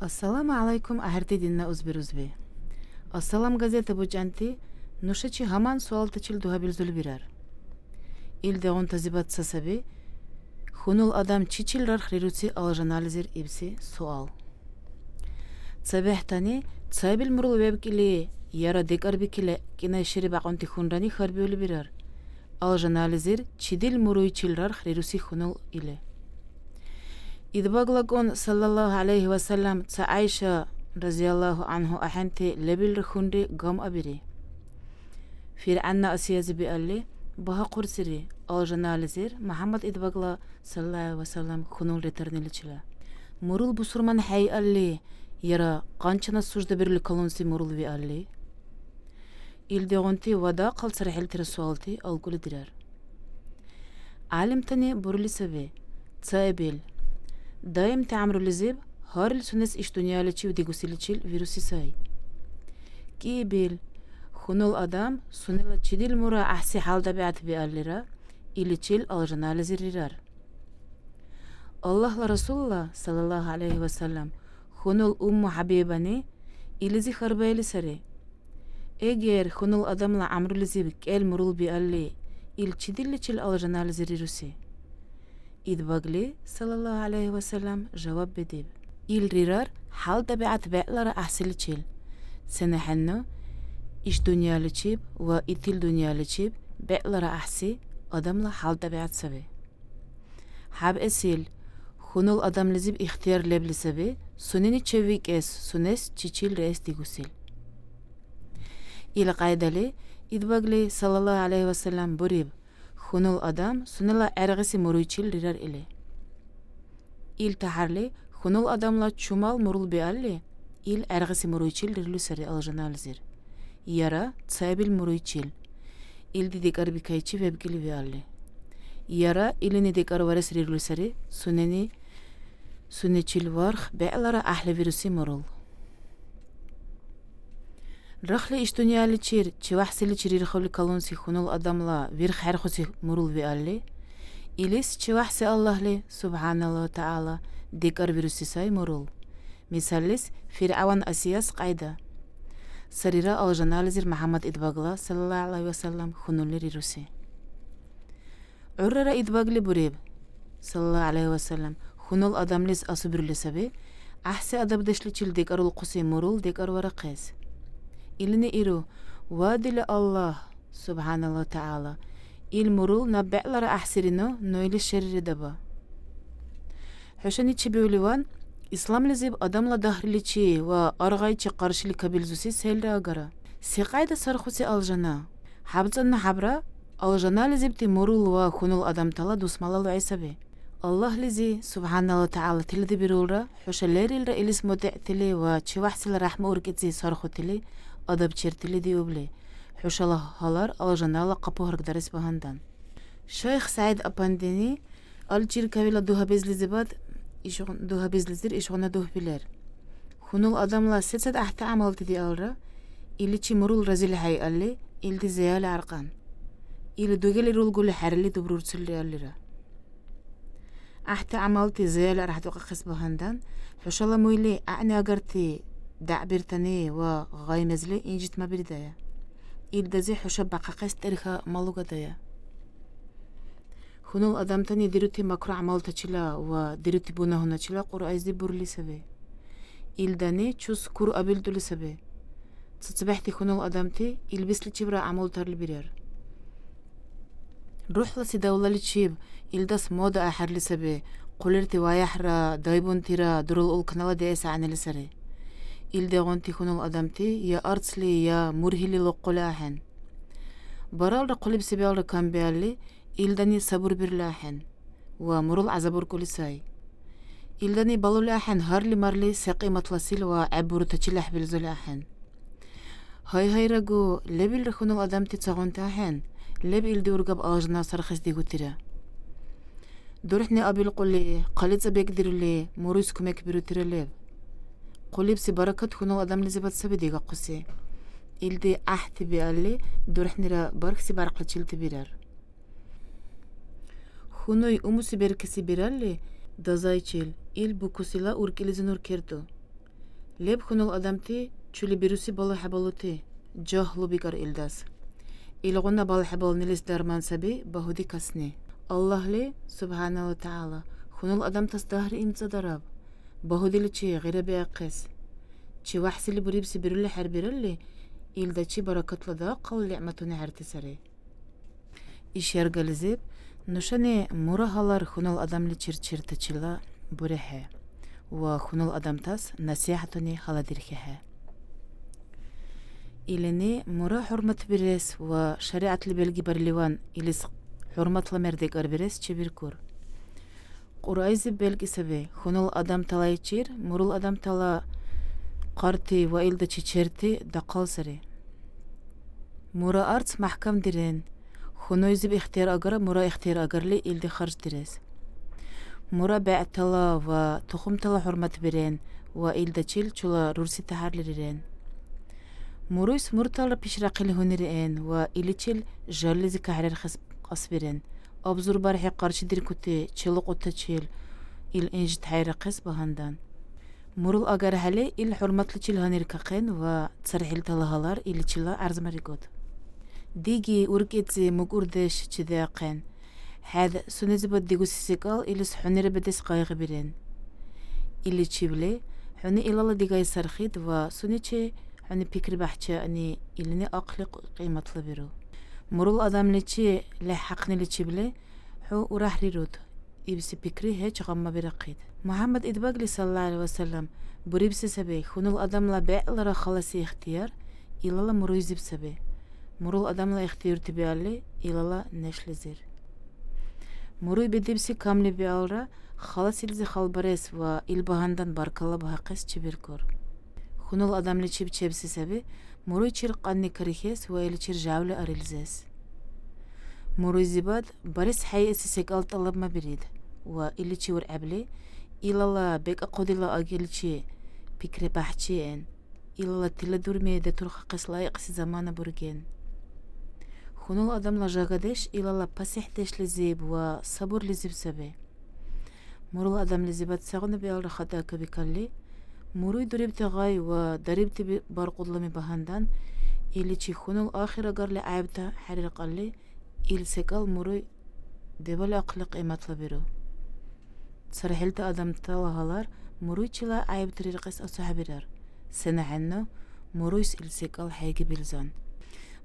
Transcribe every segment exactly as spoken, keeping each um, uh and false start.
Ассаламу гӀялайкум, ахӀерти динна узби-рузби! Ассалам газета бучӀанти нушачи гьаман суалтачил дугьабилзули бирар. Илдигъунтазибад ца саби, хьунул адам чичил рарх рируси алжанализир ибси суал. ЦабехӀтани цаибил мурул вебкӀили яра декӀарбикили кӀинай шери бякьунти хьунрани хьарбиули бирар, алжанализир чидил муруйчил рарх рируси хьунул или. ИдбаглакӀун, саллаллаху гӀялайхи ва саллям, ца ГӀяйша, разияллаху анхӀу, ахӀенти лебилра хьунри гамъабири. ФиргӀянна Асиязи биалли, багьахъурсири, алжанализир МяхӀяммад Идбагла, саллаллаху гӀялайхи ва саллям, хьунул ретарниличила. Мурул бусурман хӀейалли, яра къанчанас суждабирули калунси мурул виалли? Илдигъунти ва дахъал цархӀилтира суалти алкӀули дирар. ГӀялимтани бурули саби, цаибил даимти гӀямрулизиб гьарил сунес иш дунъяличив дигусиличил вируси сай. КӀиибил, хьунул адам сунела чидил мура гӀяхӀси хӀял-тӀабигӀят биаллира, иличил алжанализир рирар. Аллагьла Расулла, саллаллаху гӀялайхи ва саллям, хьунул Умму ХӀябибани илизи хьарбаили сари. Эгер хьунул адамла гӀямрулизиб кӀел мурул биалли, ил чидилличил алжанализи рируси? Идбагли, саллаллаху гӀялайхи ва саллям, жаваб бедиб: ил рирар хӀял-тӀабигӀят бегӀлара гӀяхӀсиличил, сенахӀенну иш дунъяличиб ва итил дунъяличиб бегӀлара гӀяхӀси адамла хӀял-тӀабигӀят саби. ХӀябэсил, хьунул адамлизиб ихтияр лебли саби сунени чеввикӀес, сунес чичил риэс дигусил. Илкьяйдали Идбагли, саллаллаху гӀялайхи ва саллям, буриб, хьунул адам сунела гӀергъиси муруйчил рирар или. Ил тяхӀярли, хьунул адамла чумал мурул биалли, ил гӀергъиси муруйчил рирули сари алжанализир, яра цаибил муруйчил, илди декӀарбикайчи вебкӀили виалли, яра илини декӀарварес рирули сари сунени, сунечил варх бегӀлара гӀяхӀли вируси мурул. Рахли иш дунъяличир ЧевяхӀсиличи рирхули калунси хьунул адамла вирххӀерхуси мурул виалли, илис ЧевяхӀси Аллагьли, субхӀяналла ва тагӀяла, декӀарвируси сай мурул. Мисаллис, ФиргӀяван Асияс кьяйда. Сарира алжанализир МяхӀяммад Идбагла, саллаллаху гӀялайхи ва саллям, хьунулли рируси. ГӀуррара Идбагли буриб, саллаллаху гӀялайхи ва саллям, хьунул адамлис асубирули саби гӀяхӀси адабдешличил декӀарулхъуси мурул декӀарварахъес. Илини иру: «Ва дила Аллагь, субхӀяналла ва тагӀяла, ил мурул наб бегӀлара гӀяхӀсирину, ну илис шери редаба». ХӀушани чебиуливан, исламлизиб адамла дагьриличи ва аргъайчи къаршили кабилзуси селра агара. Секьяйда сархуси алжана? ХӀябцӀанну хӀябра, алжанализибти мурул ва хьунул адамтала дусмала лугӀи саби. Аллагьлизи, субхӀяналла тагӀяла, тиладибирулра, хӀуша лерилра илис мутӀигӀтили ва ЧевяхӀсила ряхӀму-уркӀецӀи сархутили, адабчертили диубли, хӀушала гьалар алжанала къапу гьаргдарес багьандан. Шайх СягӀид Апандини Алчиркавила дугьабизлизибад ишгъ-, дугьабизлизир ишгъуна дугьби лер. Хьунул адамла сецад гӀяхӀти гӀямалти диалра, иличи мурул разили хӀейалли, илди заяли аркьан. Или дугели рулгули хӀерли дубрурцули риаллира. ГӀяхӀти гӀямалти заяли архӀядукьахъес багьандан, хӀушала муйли гӀягӀниагарти дягӀбиртани ва гъай-мезли инжитмабиридая. Илдази хӀуша бахъахъес тӀерхьа малугадая. Хьунул адамтани дирути макру гӀямалтачила ва дирути бунагьуначила Кьуръайзи бурили саби. Илдани чус кур абилтӀули саби. ЦацабехӀти хьунул адамти илбисличибра гӀямултарли бирар. РухӀласи давлаличиб илдас мода ахӀерли саби, хъулирти ваяхӀра, дайбунтира дурала улкнала диэс гӀягӀнили сари. Илдигъунти хьунул адамти я арцли, я мургьили лукъули ахӀен. Баралра хъулиб се-биалра камбиалли, илдани сабурбирли ахӀен ва мурул гӀязабуркӀули сай. Илдани балули ахӀен, гьарли-марли се кьиматласил ва гӀеббурутачил гӀяхӀбилзули ахӀен. Гьайгьайрагу, лебилра хьунул адамти цагъунти ахӀен, леб илди-ургаб алжана сархес дигутира. ДурхӀни абилкьули, хъали-цӀа бекӀдирули, муруйс кумекбирутира леб. Хъулибси баракат хьунул адамлизибад саби дигахъуси. Илди гӀяхӀти биалли, дурхӀнира бархьси бяркъличилти бирар. Хьунуй умуси беркеси биралли, дазайчил, ил букусила уркӀилизи нур кертӀу. Леб хьунул адамти чули бируси балу хӀебалути, жагьлу бикӀар илдас. Илгъуна балхӀебалнилис дарман саби багьуди касни. Аллагьли, субхӀяна ва тагӀяла, хьунул адамтас дагьри имцӀадараб, багьудиличи гъирабиахъес. Чи вяхӀсили бурибси бирули хӀербиралли, илдачи баракатла дахъал нигӀматуни гӀерти сари. Иш яргализиб нушани мура гьалар хьунул адамличир чертачила бурехӀе ва хьунул адамтас насихӀятуни гьаладирхьехӀе. Илини мура хӀурматбирес ва шаригӀятли белгибарливан илис хӀурматла мер декӀарбирес чебиркур. Кьуръайзиб белкӀи саби, хьунул адамталайчир мурул адамтала хъарти ва илдачи черти дахъал сари. Мура арц мяхӀкамдирен, хьунуйзиб ихтияр агара мура ихтияр агарли илди харждирес. Мура бегӀтала ва тухумтала хӀурматбирен ва илдачил чула рурси тяхӀярли рирен. Муруйс мурталра пишряхъили гьунириэн ва иличил жаллизи кахӀерерхес кьасбирен. Абзур бархӀи къаршидиркути челукьутачил ил инжит хӀейрахъес багьандан. Мурул агархӀели, ил хӀурматличил гьаниркахъен ва цархӀилтала гьалар иличила гӀярзмарикӀуд. Диги, уркӀецӀи, мукӀурдеш чедиахъен. ХӀед сунезибад дигуси секӀал илис хӀунира бедес къайгъибирен. Иличибли хӀуни илала дигай сархид ва сунечи хӀуни пикри бяхӀчиаъни илини ахъли кьиматлабиру. Мурул адамличи лехӀяхъниличибли хӀу уряхӀрируд, ибси пикри гьеч гъаммабирахъид. МухӀяммад Идбагли, саллаллаху гӀалайхи ва саллям, бурибси саби, хьунул адамла бегӀлара халаси ихтияр илала муруйзиб саби. Мурул адамла ихтиюрти биалли, илала нешлизир. Муруй бедибси камли биалра, халасилизи халбарес ва ил багьандан баркалла багьахъес чебиркур. Хьунул адамличиб чебси саби, муруйчир кьанни карихес ва иличир жявли арилзес. Муруйзибад барес хӀейэси секӀал тӀалабмабирид ва иличи ургӀебли, илала бекӀахъудила агиличи пикри бяхӀчиэн. Илала тиладурми детурхахъес лайикьси замана бурген. Хьунул адамла жагадеш илала пасихӀдешлизиб ва сабурлизиб саби. Мурул адамлизибад сегъуна-биалра хатӀа кабикалли, муруй дурибти гъай ва дарибти би-, баркьудлуми багьандан, иличи хьунул ахир агарли гӀяйибта хӀериркьалли, ил секӀал муруй дебали ахъли кьиматлабиру. ЦархӀилти адамтала гьалар муруйчила гӀяйибти риркьес асухӀебирар, сенахӀенну муруйс ил секӀал хӀейгибилзан.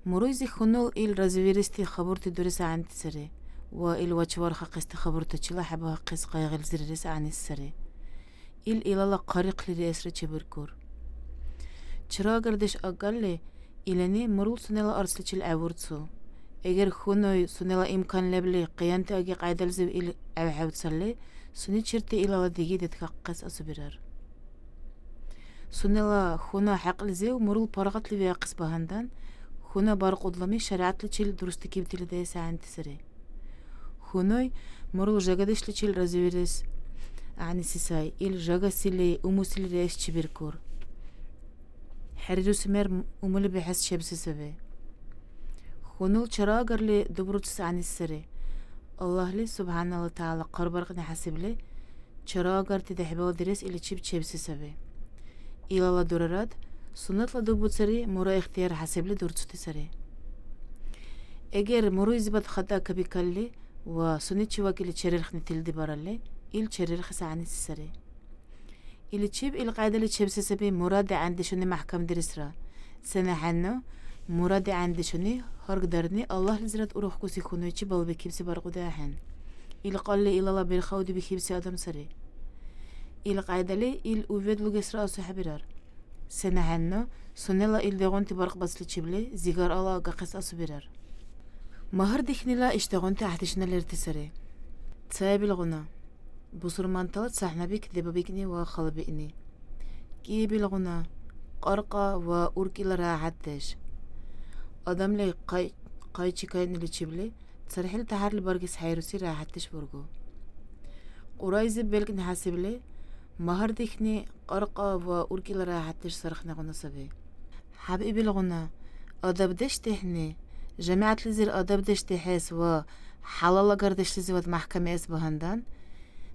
Муруйзи хьунул ил разивирести хабурти дурес гӀягӀнити сари ва ил вачавархахъести хабуртачила хӀебагьахъес къайгъилзи рирес гӀягӀниси сари. Ил илала хъарихъли риэсра чебиркур. Чараагардеш агарли, илини мурул сунела арцличил гӀевурцу. Эгер хьунуй сунела имкан лебли къиянти аги-кьяйдализив ил гӀевхӀевцалли, сунечирти илала диги деткахъес асубирар. Сунела хьуна хӀякьлизив мурул паргъатли виахъес багьандан, хьуна баркьудлуми шаригӀятличил дурсдикибтили даэс гӀягӀнити сари. Хьунуй мурул жагадешличил разивирес гӀягӀниси сай, ил жагасили, умусили риэс чебиркур. ХӀерируси мер умули бихӀес чебси саби. Хьунул чараагарли дубуруцес гӀягӀниси сари. Аллагьли, субхӀяналла тагӀяла, хъарбаркьни хӀясибли, чараагарти дехӀбала дирес иличиб чебси саби. Илала дурарад, суннатла дуббуцари мура ихтияр хӀясибли дурцути сари. Эгер муруйзибад хатӀа кабикалли ва сунечи вакӀили черрерхни тилдибаралли, ил черрерхес гӀягӀниси сари. Иличиб илкьяйдали чебси саби мура дигӀяндешуни мяхӀкамдиресра. СенахӀенну, мура дигӀяндешуни гьаргдарни Аллагьлизирад урухкӀуси хьунуйчи балбикибси баркьуди ахӀен. Ил кьалли илала берхауди бихибси адам сари. Илкьяйдали ил уведлугесра асухӀебирар. СенахӀенну, сунела илдигъунти баркьбасличибли зигарала агахъес асубирар. Магьар дихнила ишдигъунти гӀяхӀдешуни лерти сари. Цаибилгъуна. Бусурмантала цахӀнабик дебабикӀни ва халабиъни. КӀиибилгъуна, кьаркьа ва уркӀила ряхӀятдеш. Адамли хъай-, хъайчикайъниличибли цархӀил тяхӀярли баргес хӀейруси ряхӀятдеш бургу. Кьуръайзиб белкӀни хӀясибли, магьар дихни кьаркьа ва уркӀила ряхӀятдеш сархнигъуна саби. ХӀябъибилгъуна, адабдеш дихӀни, жамигӀятлизир адабдеш дихӀес ва хӀялалагардешлизивад мяхӀкамиэс багьандан,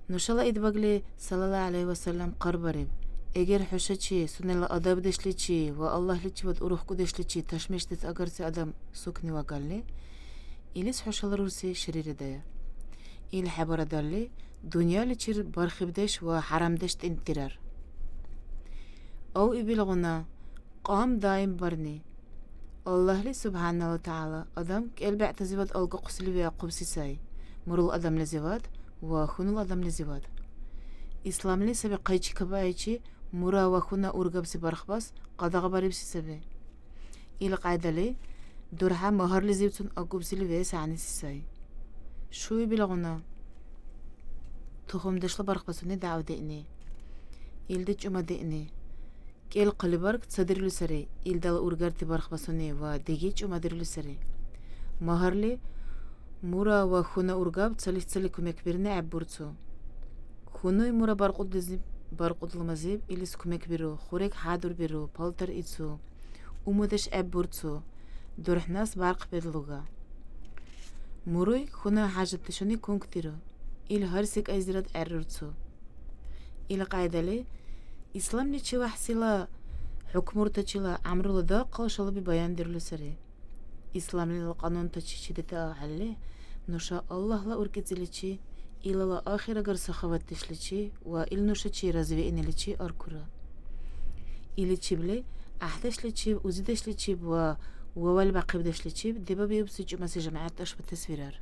нушала Идбагли, саллаллаху гӀалайхи ва саллям, хъарбариб: Эгер хӀушачи, сунела адабдешличи ва Аллагьличивад урухкӀудешличи ташмишдес агарси адам сукни вакӀалли, илис хӀушала рурси шери редая. Ил хӀебарадалли, дунъяличир бархибдеш ва хӀярамдеш тӀинтӀдирар. Авъибилгъуна кьам даимбарни. Аллагьли, субхӀяна ва тагӀяла, адам кӀел бегӀтазивад алкӀахъусили виахъубси сай, мурул адамлизивад ва хьунул адамлизивад. Исламли саби хъайчи кабаайчи мура ва хьуна ургабси бархбас къадагъабарибси саби. Илкьяйдали дурхӀя магьарлизибцун акӀубсили виэс гӀягӀниси сай. Шуибилгъуна тухумдешла бархбасуни дявдиъни, илди чӀумадиъни, кӀел хъалибарг цадирули сари, илдала ургарти бархбасуни ва диги чӀумадирули сари. Магьарли мура ва хьуна ургаб цалис-цали кумекбирни гӀеббурцу. Хьунуй мура баркьудлизиб, баркьудлумазиб илис кумекбиру, хурег хӀядурбиру, палтар ицу, умудеш гӀеббурцу, дурхӀнас бяркъ бедлуга. Муруй хьуна хӀяжатдешуни кункдиру, ил гьар секӀайзирад гӀеррурцу. Илкьяйдали, исламличи вяхӀсила хӀукмуртачила гӀямрула дахъал шалуби баяндирули сари. Исламлила кьанунтачи чедетаахӀелли, нуша Аллагьла уркӀецӀиличи, илала ахирагар сахаватдешличи ва ил нушачи разивиъниличи аркура. Иличибли гӀяхӀдешличиб, узидешличиб ва вавалбяхъибдешличиб дебабиубси чӀумаси жамигӀят тӀашбатес вирар.